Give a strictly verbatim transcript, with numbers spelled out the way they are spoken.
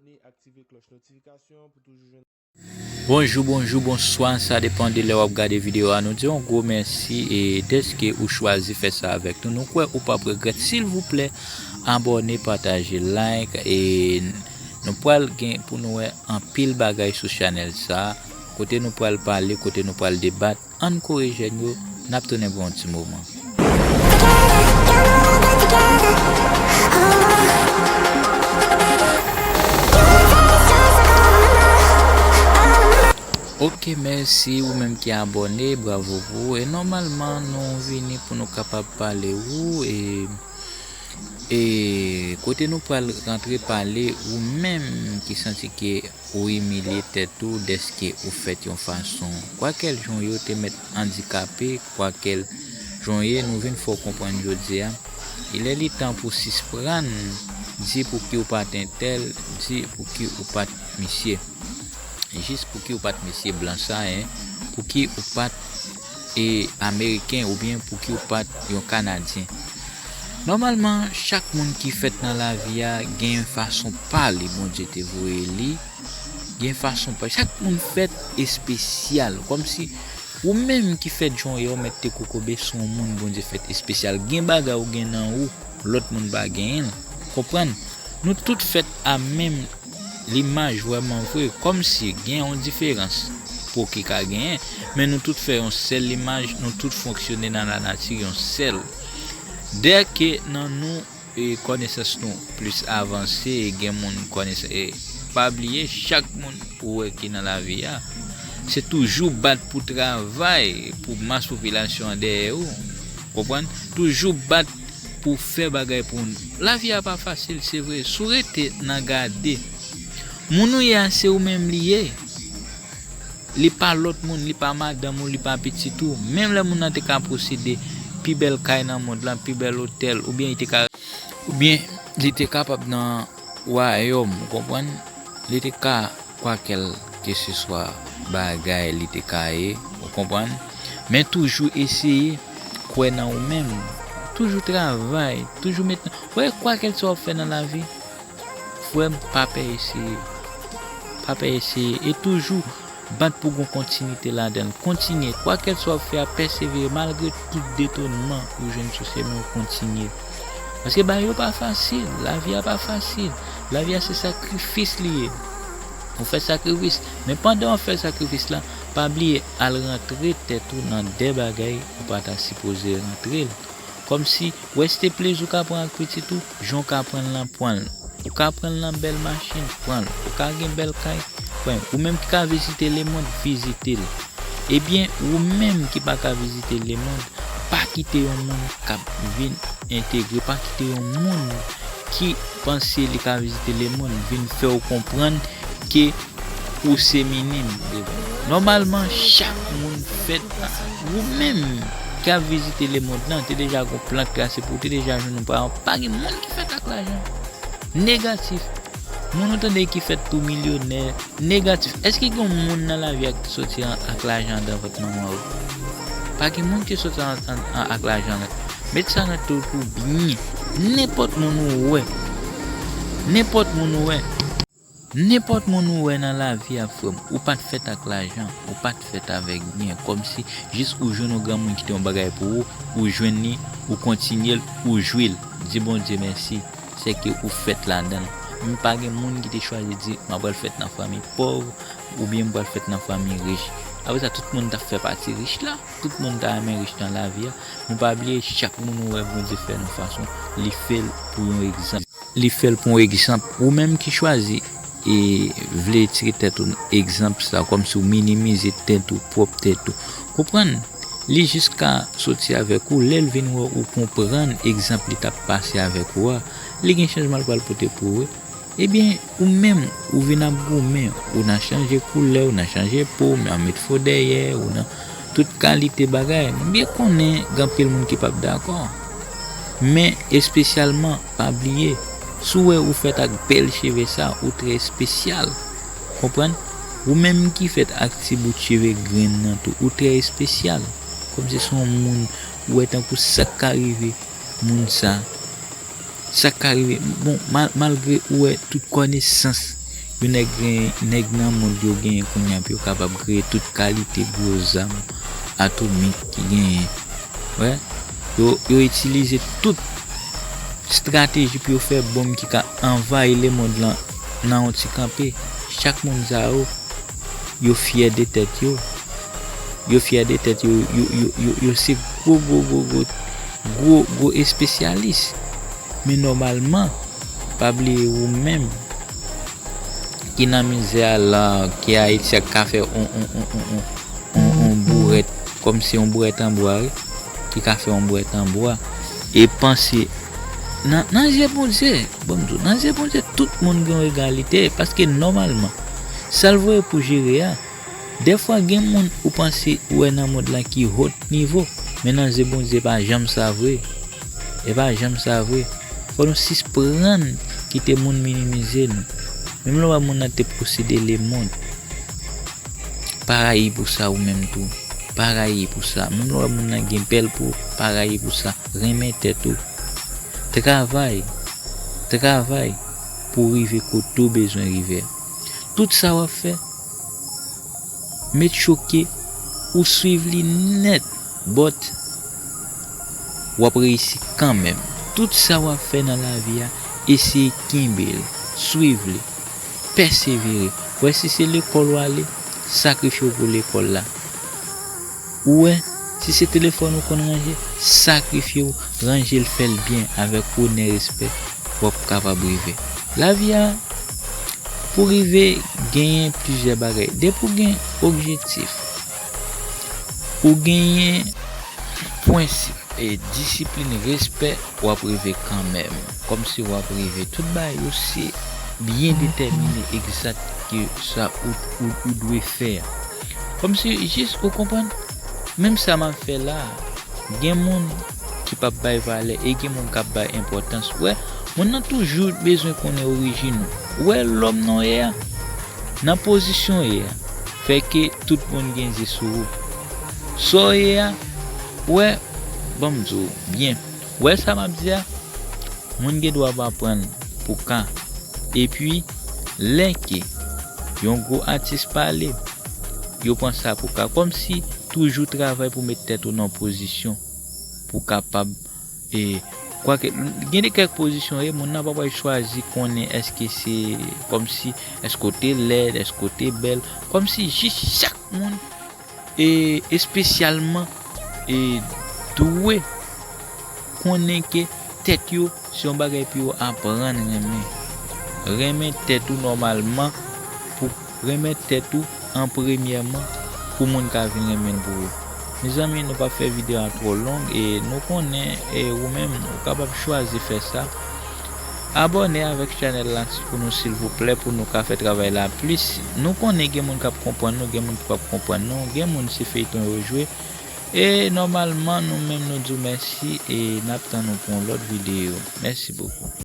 Abòne, aktive klòch notifikasyon pou toujou jwenn. Bonjou, bonjou, bonswa, sa depann de lè w ap gade videyo a. Nou di yon gwo mèsi e dèske ou chwazi fè sa avèk nou. Nou kwè ou p ap regrèt. Silvouplè, abòne, pataje, like, e nou pral gen pou nou wè anpil bagay sou chanèl sa, kote nou pral pale, kote nou pral debat. Ann kore jèn yo, n ap tounen pou yon ti moman. Ok, mèsi ou menm ki abòne, bravo pou ou. E nòmalman, nou vini pou nou kapab pale ou e, e kote nou pral rantre pale ou menm ki santi ke ou imilye tèt ou dèske ou fèt yon fason. Kwakèl jan w ye, ou te mèt andikape, kwakèl jan w ye, nou vin fè w konprann jodi a. Il est le temps pou sisprann, di pou ki ou pa t entèl, di pou ki ou pa t misye. Jis pou ki ou pa t mesye blan sa, en, pou ki ou pa t e ameriken oubyen pou ki ou pa t yon kanadyen. Nòmalman, chak moun ki fèt nan lavi a gen fason pa li Bondye te voye li, gen fason pa. Chak moun fèt espesyal, kòmsi ou menm ki fèt jan w ye, ou mèt te kokobe se yon moun Bondye fèt espesyal. Gen bagay ou gen nan ou, lòt moun pa genyen l. Konprann? Nou tout fèt a menm limaj vrèman vre, kòmsi gen yon diferans pou ki ka genyen, men nou tout fè yon sèl limaj, nou tout fonksyone nan lanati yon sèl. Dèke nan nou, e, konesans nou plis avanse, e gen moun konesans, e pa bliye, chak moun ou wè ki nan lavi a, se toujou bat pou travay, pou mas popilasyon an dèyè ou. Konprann? Toujou bat pou fè bagay pou moun. Lavi a pa fasil, se vre. Si w rete nan gade, moun ou ye a, se ou menm li ye. Li pa lòt moun, li pa madanm ou, li pa pitit ou. Menm lè moun nan te ka posede pi bèl kay nan mond lan, pi bèl otèl, oubyen li te ka, oubyen li te kapab nan wayòm, ou konprann? Li te ka kwakèl keseswa bagay li te ka ye, ou konprann? Men toujou eseye kwè nan ou menm. Toujou travay, toujou met nan, wè, kwakèl sa w ap fè nan lavi, frè m, pa pè eseye. Pa pè eseye. E toujou bat pou gon kontinite ladan l. Kontinye. Kwakèl sa w ap fè a, pèsevere malgre tout detonman ou jwenn sou chemen w, kontinye. Paske bagay yo pa fasil. Lavi a pa fasil. Lavi a se sakrifis li ye. Ou fè sakrifis. Men pandan w ap fè sakrifis la, pa bliye al rantre tèt ou nan de bagay ou pa ta sipoze rantre l. Kòmsi, w èske se plezi w ka pran ak pitit ou, jan w ka pran l lan, pran l. Ou ka pran l lan bèl machin, pran l. Ou ka gen bèl kay, pran l. Ou menm ki ka vizite lemonn, vizite l. Ebyen, ou menm ki pa ka vizite lemonn, pa kite yon moun k ap vin entegre, pa kite yon moun ki panse li ka vizite lemonn vin fè w konprann ke ou se minim devan. Nòmalman, chak moun fèt, ou menm ki ap vizite lemonn nan, te deja gon plan trase pou ou, te deja jwenn yon paran. Pa gen moun ki fèt ak lajan. Negatif. Moun ou tande ki fèt tou milyonè, negatif. Èske gen yon moun nan lavi a ki soti an, ak lajan andan vant manman ou? Pa gen moun ki soti an, an, an, ak lajan. Met sa nan tèt ou byen. Nenpòt moun ou wè. Nenpòt moun ou wè. Nenpòt moun ou wè nan lavi a, frè m, ou pa t fèt ak lajan, ou pa t fèt avèk byen. Kòmsi jis ou jwenn yon granmoun ki te yon bagay pou ou, ou jwenn li, ou kontinye l, ou jwi l. Di Bondye mèsi, sèke ou fèt ladan l. Men pa gen moun ki te chwazi di, "M ap pral fèt nan fanmi pòv," oubyen, "M pral fèt nan fanmi rich." Apre sa, tout moun t ap fè pati rich la. Tout moun ta renmen rich nan lavi a. Men pa bliye, chak moun ou wè Bondye fè yon fason, li fè l pou yon egzanp. Li fè l pou yon egzanp. Ou menm ki chwazi e vle tire tèt ou egzanp sa, kòmsi w minimize tèt ou, pwòp tèt ou. Konprann? Li jis ka soti avèk ou, lè l vin wè ou konprann egzanp li t ap pase avèk ou a, li gen chanjman l pral pote pou ou wi. Ebyen, ou menm, ou vin ap goumen, ou nan chanje koulè, ou nan chanje po, ou nan met fo dèyè, ou nan tout kalite bagay. M byen konnen gen anpil moun ki p ap dakò. Men, espesyalman, pa bliye, si w wè ou fèt ak bèl cheve sa, ou trè espesyal. Konprann? Ou menm ki fèt ak ti bout cheve grenn nan tou, ou trè espesyal. Kòmsi se yon moun, ou wè tankou sa k ka rive moun sa. Sa k ka rive, bon, mal-, malgre ou wè tout konesans Yo nèg gen, nèg nan mond yo genyen kounye a pou yo kapab kreye tout kalite gwo zam atomik ki genyen. Wè, yo, yo itilize tout estrateji pou yo fè bonm ki ka anvayi lemond lan nan yon ti kanpe. Chak moun sa yo, yo fyè de tèt yo. Yo fyè de tèt yo, yo, yo, yo, yo se gwo, gwo, gwo, gwo, gwo, gwo espesyalis. Men nòmalman, pa bliye ou menm ki nan mizè a la, ki Ayiti a, ka fè on, on, on, on, on, on, on bourèt, kòmsi on bourèt an bwa, wi, ki ka fè on bourèt an bwa, e panse, nan, nan zye Bondye, bon, m di w, nan zye Bondye, tout moun gen yon egalite, paske nòmalman, sa l voye pou jere a, dèfwa gen moun ou panse ou wè nan mond lan ki hot nivo, men nan zye Bondye, e pa janm sa vre. E pa janm sa vre. Fò nou sisprann kite moun minimize nou. Menm lè w wè moun nan te posede lemond, pa rayi pou sa ou menm tou. Pa rayi pou sa. Menm lè w wè moun nan gen bèl po, pa rayi pou sa. Renmen tèt ou. Travay. Travay pou rive kote w bezwen rive. Tout sa w ap fè, met cho ke ou swiv li nèt, but w ap reyisi kanmenm. Tout sa w ap fè nan lavi a, eseye kenbe l, swiv li, pèsevere. Wè, si se lekòl w ale, sakrifye w pou lekòl la. Ou wè, si se telefòn ou konn ranje, sakrifye w, ranje l, fè l byen, avèk onè, respè, w ap kapab rive. Lavi a, pou rive genyen plizyè bagay. Depi w gen objektif, ou genyen prensip, e disiplin, respè, w ap rive kanmenm. Kòmsi w ap rive. Tout bagay yo se byen detèmine, egzat ke sa ou, ou, ou dwe fè a. Kòmsi jis ou konprann, menm sa m ap fè la a, gen moun ki p ap bay valè e gen moun k ap bay enpòtans. Wè, moun nan toujou bezwen konnen orijin ou. Wè, lòm nan w ye a, nan pozisyon w ye a, fè ke tout moun gen zye sou ou. Sa w ye a, wè, ban m di w byen. Wè sa m ap di a, moun gen dwa pa pran l pou ka. Epi, lè ke yon gwo atis pale, yo pran sa pou ka. Kòmsi toujou travay pou met tèt ou nan pozisyon pou kapab, e, kwake, gen de kèk pozisyon, e, moun nan pa pral chwazi konnen èske se, kòmsi, èske w te lèd, èske w te bèl, kòmsi jis chak moun, e, espesyalman, e, dwe konnen ke tèt yo se yon bagay pou yo aprann renmen. Renmen tèt ou nòmalman, pou renmen tèt ou an premyèman, pou moun ka vin renmen l pou ou. Mezanmi, nou p ap fè videyo a twò long, e nou konnen, e ou menm, ou kapab chwazi fè sa. Abòne avèk chanèl la pou nou, silvouplè, pou nou ka fè travay la plis. Nou konnen gen moun k ap konprann nou, gen moun ki p ap konprann nou, gen moun se feyton yo jwe. E nòmalman, nou menm, nou di w mèsi e n ap tann ou pou yon lòt videyo. Mèsi bokou.